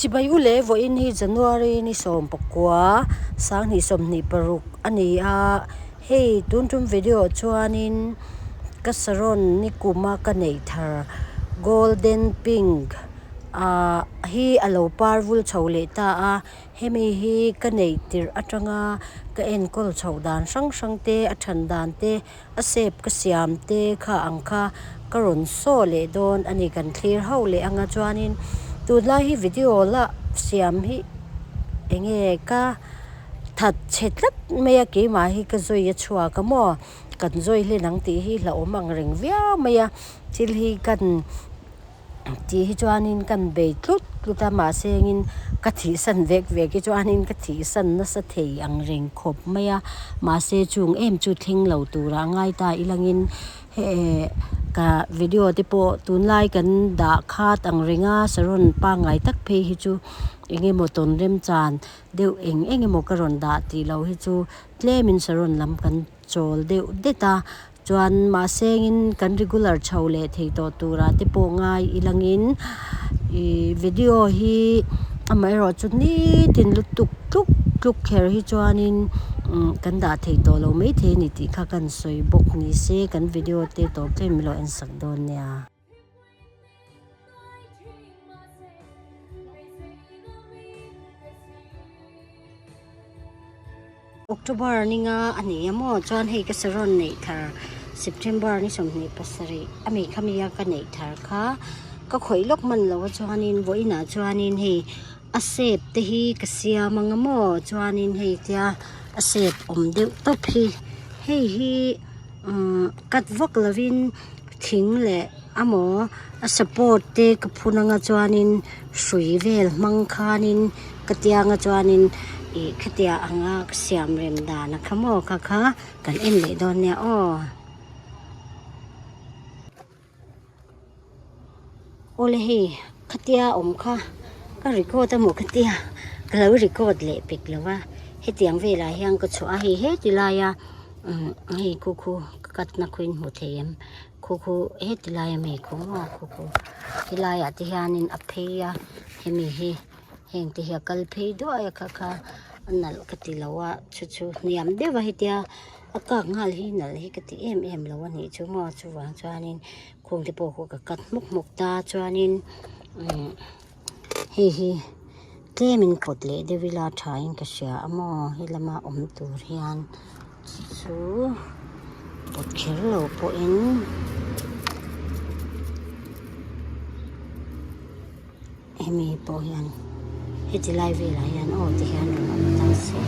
Chibai u leh vawiin hi January ni 19, 2026 a ni a, hei tun tum video ah chuanin ka saron ni kuma ka neih thar golden pink ah hi a lo par vul chho leh ta a, hemi hi ka neih tirh atanga ka enkawl chhoh dan hrang hrang te a than dan te a shape ka siam te kha ang kha ka rawn saw leh dawn a ni kan thlir ho leh anga chuanin tunlai hi video la siam hi eng nge ka that chhe tlat mai a keimah hi ka zawi a chhuak a maw kan zawi hlen ang tih hi hlauhawm ang reng viau mai a thil hi kan tih hi chuanin kan bei tlut tlut a mahse engin ka thihsan vek vek hi chuanin ka thihsan nasa thei ang reng khawp mai a mahse chung em chu thleng lo tura ngai ta ilangin heh ka video te pawh tunlai kan dah khat ang reng a saron pangngai tak phei hi chu eng emaw tawn remchan deuh eng eng emaw ka rawn dah tih loh hi chu tlemin saron lam kan chawl deuh det a. Chuan mahsengin kan regular chho leh thei tawh turah te pawh ngai ilangin ih video hi amaherawh chu nitin lutuk tluk tluk kher hi chuanin umm kan dah thei tawh lo maithei a ni tih kha kan sawi bawk ni se kan video te tawp thleng min lo en sak dawn nia. October ni nga a ni a maw chuan hei ka saron neih thar September ni 27 a mi kha mi a ka neih thar kha ka khawih lawk hman lo a chuanin vawiinah chuanin hei a shape te hi ka siam ang a maw chuanin hei tia a shape awm deuh tawp hi hei hi umm cut vak lovin thing leh amaw a support te ka phun anga chuanin hrui vel hmang khanin ka tianga chuanin ih khatiang anga ka siam rem dan a kha maw kha kha kan en leh dawn nia aw. Awle hei khatia awm kha ka record a maw khatia ka lo record leh pek lo va hetiang velah hian ka chhuah a hei heti laia umm hei khu khu ka cut na khu in hmu thei em khu khu heti laia mi khu maw khu khu helaiah te hianin a phei a hemi hi heng te hi a kal phei duai a kha kha a nalh ka ti lo a chu chu hniam deuh a hetia a kak nghal hi nalh hi ka ti em em lo a nih chu maw chuvang chuanin khung te pawh khu ka cut hmuk hmuk ta chuanin umm hei hi tlemin pawt leh deuh ila tha in ka hria a maw helama awm tur hian chu pawt kher lo pawhin. Hemi pawh hian heti lai velah hian aw ti hian rawn awm ta se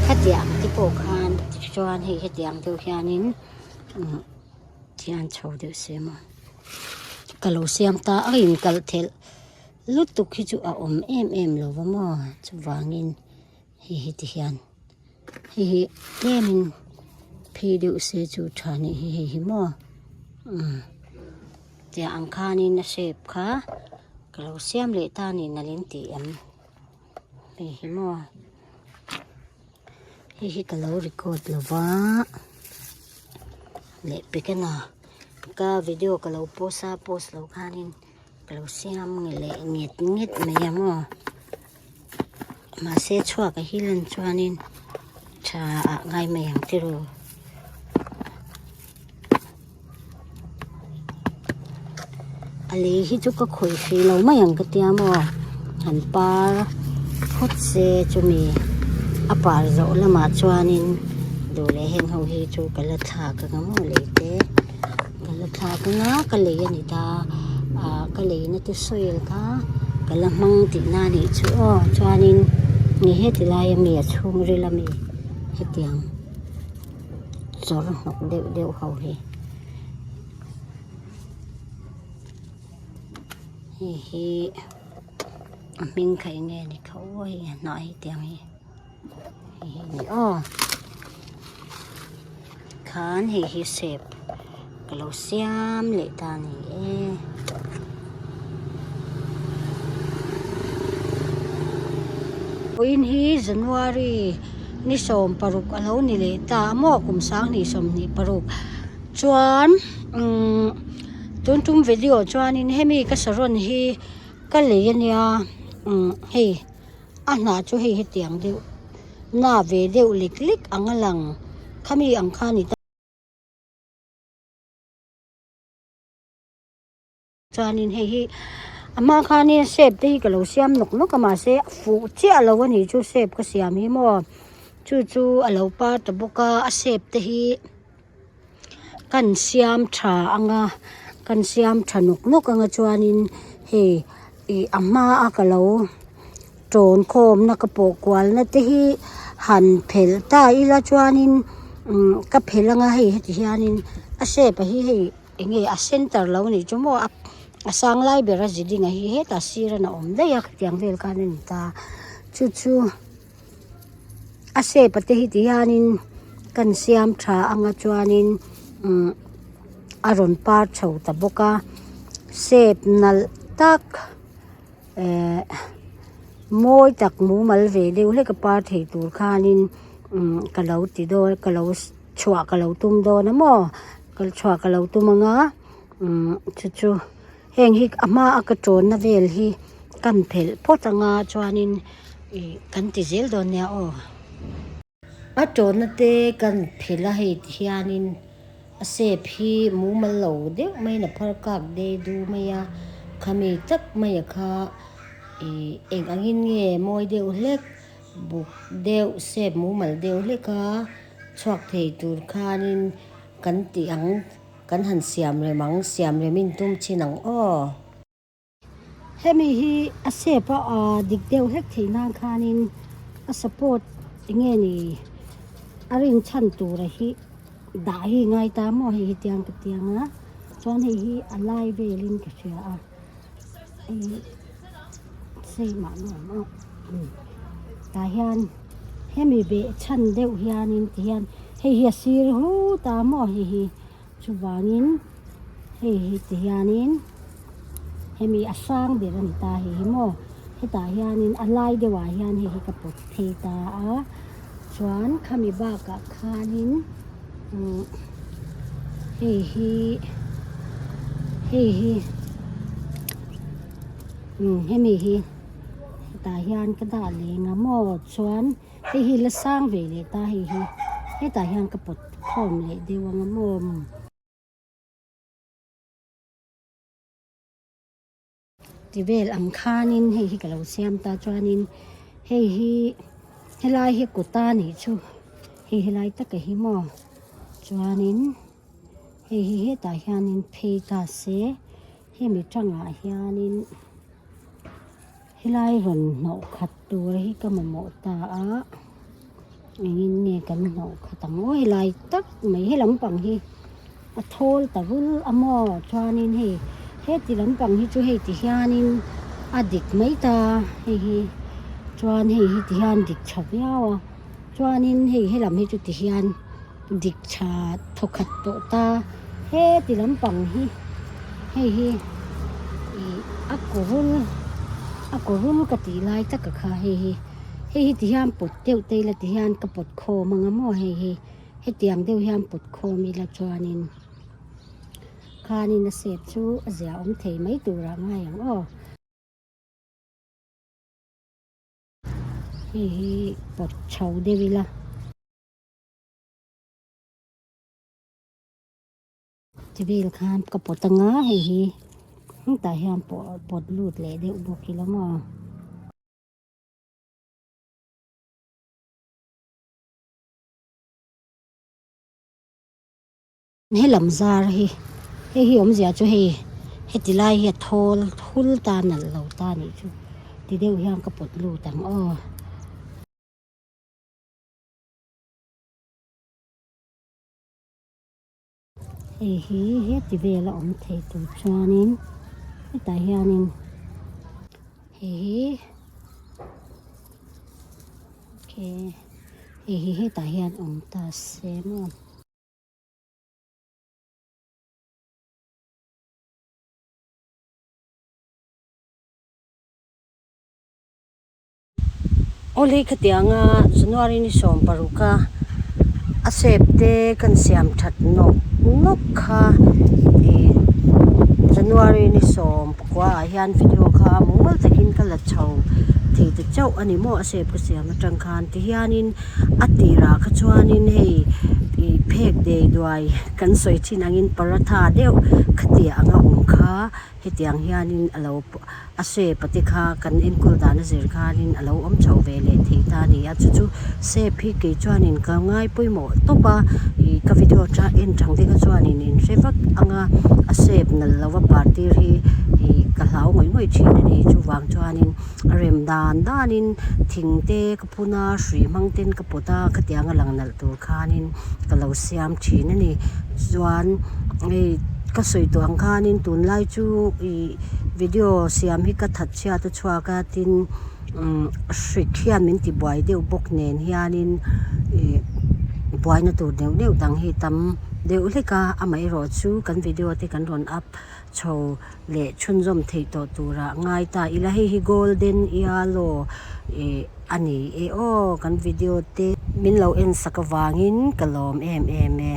khatiang te pawh khan tichuan hei hetiang deuh hianin umm thian chho deuh se maw ka lo siam ta a inkalh thelh lutuk hi chu a awm em em lo va maw chuvangin hei hi ti hian hei hi tlemin phei deuh se chu tha nih hi hei hi maw umm tiang ang khanin a shape kha ka lo siam leh ta a ni nalh in tih em hei hi maw hei hi ka lo record lo va leh pek a na ka video ka lo post a post lo khanin ka lo siam leh nget nget mai a maw. Mahse chhuak a hi lan chuanin tha ah ngai mai ang tiraw. A lei hi chu ka khawih hrih lo mai ang ka tia maw han par phawt se chumi a par zawh lamah chuanin duh leh heng ho hi chu ka la thlak ang a maw lei te ka la thlak ang a ka lei a ni ta ah ka lei na te soil kha ka la hmang tih na nih chu aw chuanin ni heti lai ami a chhungril ami hetiang chawr hnawk deuh deuh ho hi hei hi a hming kha eng nge ni kha aw hei a hnah hi tiang hi hei hi a ni aw khan hei hi shape ka lo siam leh ta a ni e. Vawiin hi January ni 16 a lo ni leh ta a maw kum 2026 chuan umm tun tum video chuanin hemi ka saron hi ka lei a nia. Umm hei a hnah chu hei hetiang deuh na ve deuh lek lek ang a lang khami ang kha a ni ta. Chuanin hei hi a hma khanin shape te hi ka lo siam nawk nawk a mahse a fuh chiah lo a nih chu shape ka siam hi maw chu chu a lo par ta bawk a a shape te hi kan siam tha ang a kan siam tha nawk nawk ang a chuanin hei ih a hma a ka lo tawn khawm na ka pawh kual na te hi han phelh ta ila chuanin umm ka phelh ang a hei heti hianin a shape a hi hei. Enge a center lo nih chu maw a sang lai ber a ziding a hi hetah sir an a awm daih a khatiang vel khan a ni ta chu chu a shape a te hi ti hianin kan siam tha anga chuanin umm a rawn par chho ta bawk a shape nalh tak ehh mawi tak mumal ve deuh hlek a par thei tur khanin umm ka lo ti dawn ka lo chhuah ka lo tum dawn a maw. Kal chhuah ka lo tum ang a umm chu chu heng hi a hma a ka tawnna vel hi kan phelh phawt ang a chuanin ih kan ti zel dawn nia aw. A tawnna te kan phelh a hei ti hianin a shape hi mumal lo deuh maiin a phar kak dei du mai a khami tak mai a kha ih eng angin nge mawi deuh hlek buk deuh shape mumal deuh hlek a. Chhuak thei tur khanin kan tih ang, kan han siam rem ang, siam remin tum chin ang aw. Hemi hi a shape a aa dik deuh hlek theih nan khanin a support enge ni a rin chhan tura hi dah hi ngai ta maw hei hi tiang ka tiang a chuan hei hi a lai velin ka hria a hei hi sei mah nuam a tah hian. Hemi beh chhan deuh hianin ti hian hei hi a sir hut a maw hei hi chuvangin hei hi ti hianin hemi a sang ber a ni ta hei hi maw hetah hianin a lai deuhah hian hei hi ka pawt phei ta a chuan khami bakah khanin umm hei hi hei hi umm hemi hi. Hetah hian ka dah leng a maw chuan hei hi la sang ve leh ta hei hi hetah hian ka pawt khawm leh deuh ang a maw. Ti vel ang khanin hei hi ka lo siam ta chuanin hei hi helai hi kut a nih chu hei helai taka hi maw chuanin hei hi hetah hianin phei ta se hemi tangah hianin. Helai rawn hnawh khat tur hi ka mamawh ta a, engin nge kan hnawh khat ang aw helai tak mai he lampang hi a thawl ta rul a maw chuanin hei heti lampang hi chu hei ti hianin a dik mai ta hei hi chuan hei hi ti hian dik tha viau a chuanin hei helam hi chu ti hian dik tha thawkhat tawh ta heti lampang hi hei hi ih a kawrul a kawrul ka tih lai tak a kha hei hi hei hi ti hian pawt deuh te ila ti hian ka pawt khawm ang a maw hei hi hetiang deuh hian pawt khawm ila chuanin khanin a shape chu a zia awm thei mai turah ngai ang aw. Hei hi pawt chho deuh ila. Ti vel khan ka pawt anga hei hi hetah hian pawh pawt lut leh deuh bawk ila maw. Helam zar hi hei hi awmzia chu hei heti lai hi a thawl thul ta nalh lo ta nih chu ti deuh hian ka pawt lut ang aw. Hei hi heti vel a awm thei tur chuanin hetah hianin hei hi okay hei hi hetah hian awm ta se maw. Awle khatianga January ni 16 a a shape te kan siam that nawk nawk kha ih. January ni 19 ah hian video kha mumal takin ka la chho thei ta chauh a ni maw a shape ka siam atang khan tihianin a tirah kha chuanin hei ih phek dei duai kan sawi thin angin paratha deuh khatiang anga awm kha hetiang hianin a lo a shape a te kha kan enkawl dan a zir khanin a lo awm chho ve leh thei ta a ni a chu chu shape hi kei chuanin ka ngai pawimawh tawp a ih ka video atang en thang te kha chuanin in hre vak ang a a shape nalh lova par tir hi ih ka hlau ngawih ngawih thin a ni chuvang chuanin a rem dan danin thing te ka phun a hrui hmang ten ka pawt a khatiang a lang nalh tur khanin ka lo siam thin a ni chuan hei ka sawi tawh ang khanin tunlai chu ih video siam hi ka that chhiat a chhuak a tin umm hrik hian min ti buai deuh bawk nen hianin ih buaina tur neuh neuh dang hi tam deuh hlek a amaherawh chu kan video te kan rawn up chho leh chhunzawm theih tawh turah ngai ta ila hei hi golden yellow ih a ni e aw kan video te min lo en sak avangin ka lawm em em e.